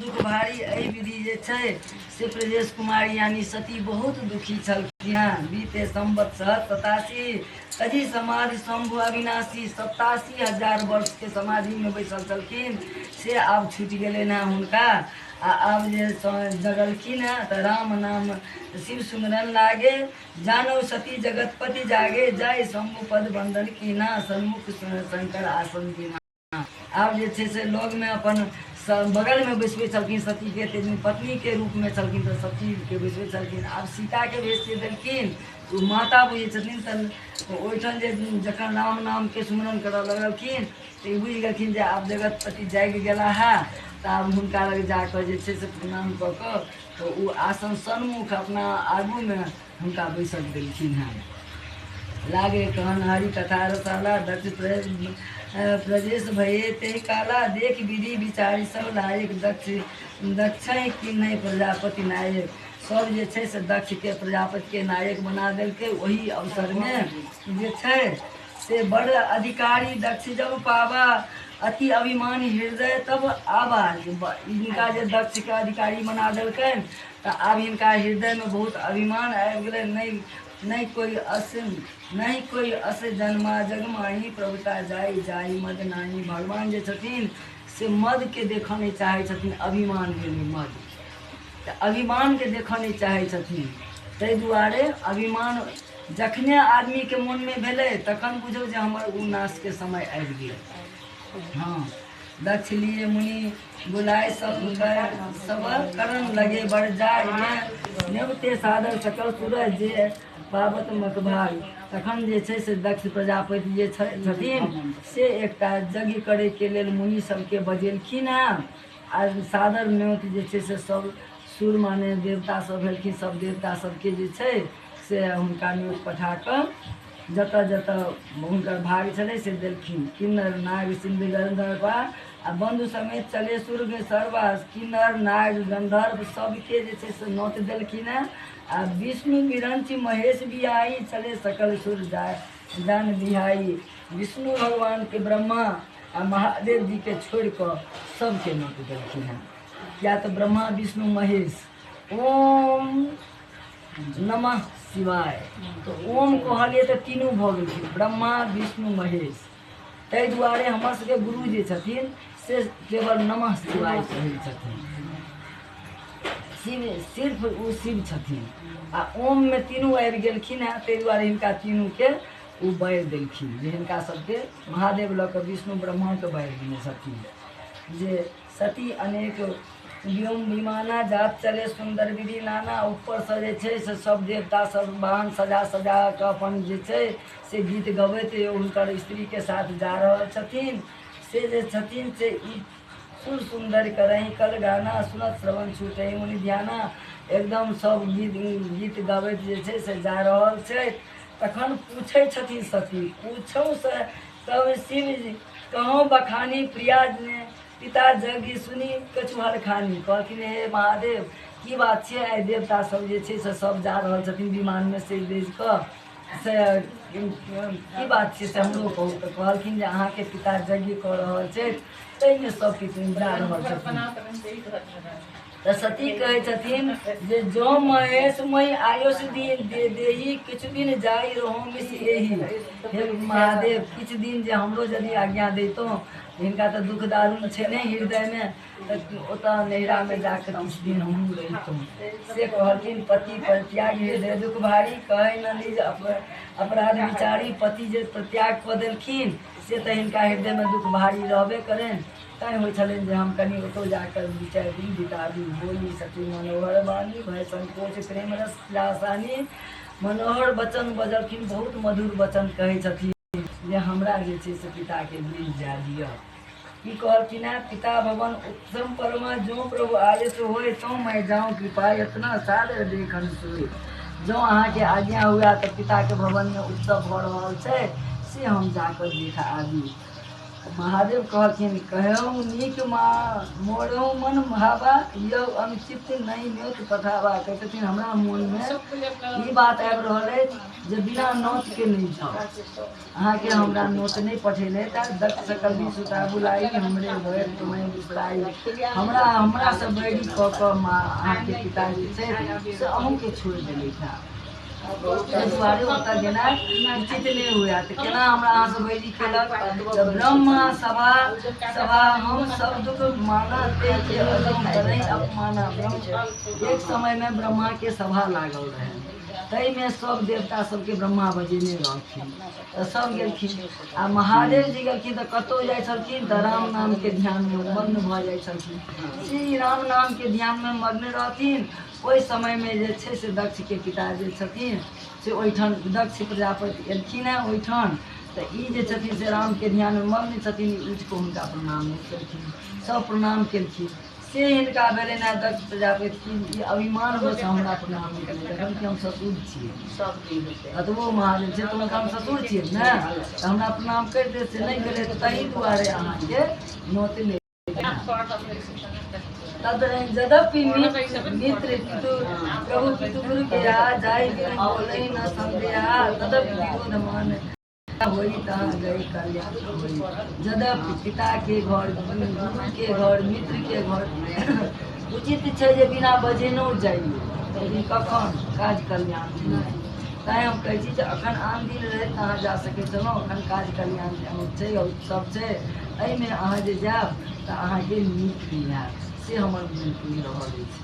दुख भारी एहि विधि जे छै से ब्रजेश कुमार यानी सती बहुत दुखी छलखिन हँ। बीते संवत्सर 87 तजी समाधि शंभु अविनाशी 87,000 वर्षके समाधिमे बैसल छलखिन से आब छुटि गेलनि हँ हुनका। आ आब जे जगलखिन हँ तऽ राम नाम शिव सुमिरन लागे, जानौ सती जगतपति जागे, जय शंभु पद वंदन कीना, सन्मुख शंकर आसन दीना। आब जे छै से लगमे अपन बगलमे बैसबै छलखिन सतीके, ताहि पत्नीके रूपमे छलखिन तऽ सतीके बैसबै छलखिन। आब सीताके भेष जे देलखिन ओ माता बुझै छथिन, तऽ ओहिठाम जे जखन राम नामके सुमिरन करऽ लगलखिन तऽ ई बुझि गेलखिन जे आब जगतपति जागि गेला हे। तऽ आब हुनका लग जाकऽ जे छै से प्रणाम कऽ कऽ तऽ ओ आसन सन्मुख अपना आगूमे हुनका बैसक देलखिन हेँ। लागे कहन हरि कथा रसाला, दक्ष प्रजेश भये ते काला, देख विधि विचारी सब लायक, दक्ष दक्ष कि नहि प्रजापति नायक। सब जे छै से दक्षके प्रजापतिके नायक बना देलकै। ओही अवसरमे जे छै से बड़ अधिकारी दक्ष जब पाबा, अति अभिमानी हृदय तब आबा। हिनका जे दक्षके अधिकारी बना देलकनि तऽ आब हिनका हृदयमे बहुत अभिमान आबि गेलनि। नहि नहि कोइ अस नहि कोइ अस जन्मा जगमाही, प्रभुता जाई जाई मद नाही। भगवान जे छथिन से मदके देखऽ नहि चाहै छथिन, अभिमान भेलै मद, तऽ अभिमानके देखऽ नहि चाहै छथिन। ताहि दुआरे अभिमान जखने आदमीके मोनमे भेलै तखन बुझू जे हमर ओ नाशके समय आबि गेल। हँ, दक्ष लिए मुनि बुलाय सब सब करण लगे बढ़ जाय, नेवते सादर सकल सूरज जे पावत मकभाग। तखन जे छै से दक्ष प्रजापति जे छथिन से एकटा यज्ञ करैके लेल मुनि सबके बजेलखिन हँ। आ सादर न्योत जे छै से सब सुर माने देवता सब भेलखिन, सब देवता सबके जे छै से हुनका न्योत पठा कऽ जतऽ जतऽ हुनकर भाग छलै से देलखिन। किन्नर नाग सिंध गंधर्व आ बंधु समेत चले स्वर्ग सर्वास, किन्नर नाग गंधर्व सबके जे छै से नोत देलखिन हँ। आ विष्णु विरंचि महेश बिहाई, चले सकल सुर जाय जान बिहाई। विष्णु भगवानके ब्रह्मा आ महादेव जीके छोड़ि कऽ सबके नोत देलखिन हँ। किया तऽ ब्रह्मा विष्णु महेश ओम नमः शिवाय, तऽ ओम कहलियै तऽ तीनू भऽ गेलखिन, ब्रह्मा विष्णु महेश। ताहि दुआरे हमर सबके गुरु जे छथिन से केवल नमः शिवाय कहै छथिन। शिव सिर्फ ओ शिव छथिन आ ओममे तीनू आबि गेलखिन हेँ, ताहि दुआरे हिनका तीनूके ओ बारि देलखिन, जे हिनका सबके महादेव लऽ कऽ विष्णु ब्रह्माके बारि देने छथिन। जे सती अनेक व्योम विमाना जात चले सुन्दर विधि नाना। ऊपरसँ जे छै से सब देवता सब वाहन सजा सजा कऽ अपन जे छै से गीत गबैत हुनकर स्त्रीके साथ जा रहल छथिन। से जे छथिन से ई सुर सुन्दर करही कल गाना, सुनत श्रवण छूटही मुनि ध्याना। एकदम सब गीत गीत गबैत जे छै से जा रहल छै। तखन पूछै छथिन सती, पूछौ से तब शिव कहूँ बखानी प्रिया पिता जग सुनी कछु हर खानी। कहलखिन हे महादेव की बात छै, आइ देवता सब जे छै से सब जा रहल छथिन विमानमे से भेज कऽ, से की बात छै से हमरो कहू। तऽ कहलखिन जे अहाँके पिता यज्ञ कऽ रहल छथि ताहिमे सब किछु जा रहल छथिन। तऽ सती कहै छथिन जे जँ महेश मई आयुष दिन दे देही, किछु दिन जाई रहो मिस एही। हे महादेव किछु दिन जे हमरो यदि आज्ञा दैतहुँ, हिनका तऽ दुख दारुण छै ने हृदयमे, तऽ ओतऽ नैहरामे जाकऽ किछु दिन हमहूँ रहितहुँ। से कहलखिन पति परित्याग हृदय दुख भारी, कहै न निज अपराध विचारी। पति जे परित्याग कऽ देलखिन से तऽ हिनका हृदयमे दुख भारी रहबे करनि। तैँ होइ छलनि जे हम कनि ओतहु जाकऽ 2-4 दिन बिताबी। बोली सखी मनोहर वाणी, भय संकोच प्रेम रस आसानी। मनोहर वचन बजलखिन, बहुत मधुर वचन कहै छथिन जे हमरा जे छै से पिताके गृह जाय दिअ। की कहलखिन हेँ, पिता भवन उत्तम परमा, जो प्रभु आदेश होय तो मैं जाऊँ, कृपा एतना सादर देखन सोय। जँ अहाँके आज्ञा हुए तऽ पिताके भवनमे उत्सव भऽ रहल छै से हम जाकऽ देख आबी। महादेव कहलखिन कहौ नीक मोरहु मन भावा यौ अनुचित नहि न्योत पठावा। कहै छथिन हमरा मोनमे ई बात आबि रहल अछि जे बिना नोतके नहि जाउ, अहाँके हमरा नोत नहि पठेले तऽ दक्ष सकल सुता बुलाई हमरे भरि तुम्हें बिसराई। हमरा हमरासँ बैरी कऽ कऽ माँ अहाँके पिता जे छै से अहूँके छोड़ि देलथि हँ, ताहि दुआरे ओतऽ गेनाइ उचित नहि हुए। तऽ केना हमरा अहाँसँ बैरी केलक? तऽ ब्रह्मा सभा सभा हम सब दुख माना ते के अजम करै अपमाना। ब्रह्म एक समयमे ब्रह्माके सभा लागल रहै, ताहिमे सब देवता सबके ब्रह्मा बजेने रहथिन, तऽ सब गेलखिन। आ महादेव जी गेलखिन तऽ कतहु जाइ छलखिन तऽ राम नामके ध्यानमे मग्न भऽ जाइ छलखिन। श्री राम नामके ध्यानमे मग्न रहथिन। ओहि समयमे जे छै से दक्षके पिता जे छथिन से ओहिठाम दक्ष प्रजापति एलखिन हेँ ओहिठाम, तऽ ई जे छथिन से रामके ध्यानमे मग्न छथिन, उठि कऽ हुनका प्रणाम नहि केलखिन, सब प्रणाम केलखिन। से हिनका भेलनि हेँ दक्ष प्रजापति कि ई अभिमानवश हमरा प्रणाम नहि केलकै, जखन कि हम ससुर छियै, कतबो महादेव छै तऽ हुनका हम ससुर छियै ने, तऽ हमरा प्रणाम करि देत, से नहि केलथि, ताहि दुआरे अहाँके नोत नहि। तदपि मित्र पितु प्रभु पितु गुरु के जाय बोलै न संदेहा तदपि विरोध मान होई तहाँ गई कल्याण होई। यद्यपि पिता के घर गुरु के घर मित्र के घर उचित छै जे बिना बजेनौ जाइए, लेकिन कखन काज कल्याण नहि। तैँ हम कहै छी जे अखन आन दिन रहै तऽ अहाँ जा सकै छलहुँ, अखन काज कल्याण छै उत्सव छै, एहिमे अहाँ जे जायब तऽ अहाँके नीक नहि हैत, से हमर मोन कहि रहल अछि।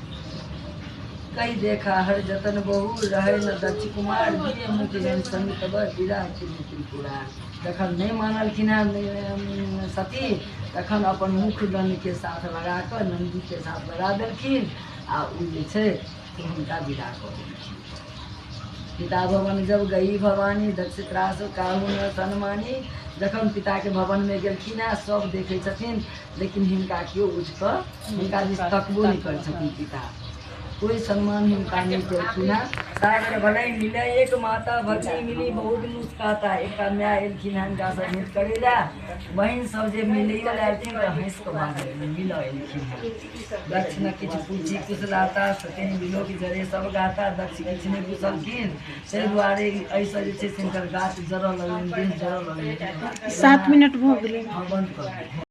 कहि देखा हर जतन बहु रहे न दक्ष कुमार दिए मुख जन समित विदा त्रिपुरा। जखन नहि मानलखिन हेँ सती तखन अपन मुख गणके साथ लगा कऽ नन्दीके साथ लगा देलखिन आ ओ जे छै से हुनका विदा कऽ देलखिन। पिता भवन जब गई भवानी दक्ष त्रास काहू न सन्मानी। जखन पिताके भवनमे गेलखिन हेँ सब देखै छथिन, लेकिन हिनका केओ उठि कऽ हिनका दिस तकबो नहि करै छथिन पिता, कोई सम्मान हिनका नहीं केलखिन हेँ। सागर भले मिले एक माता भगनी मिली बहुत मुस्काता। एकटा माय एलखिन हेँ हिनकासँ भेँट करै लए, बहिन सब जे मिलैयो लए एलखिन तऽ हँसि कऽ बाजल मिलऽ एलखिन हेँ। दक्ष न किछु पूछी कुशलाता सतीन बिलोक जरे सब गाता। दक्ष किछु नहि पुछलखिन, ताहि दुआरे एहिसँ जे छै से हिनकर गाछ जरऽ लगलनि, देह जरऽ लगलनि। 7 मिनट भऽ गेलै। हँ बंद कऽ दियौ।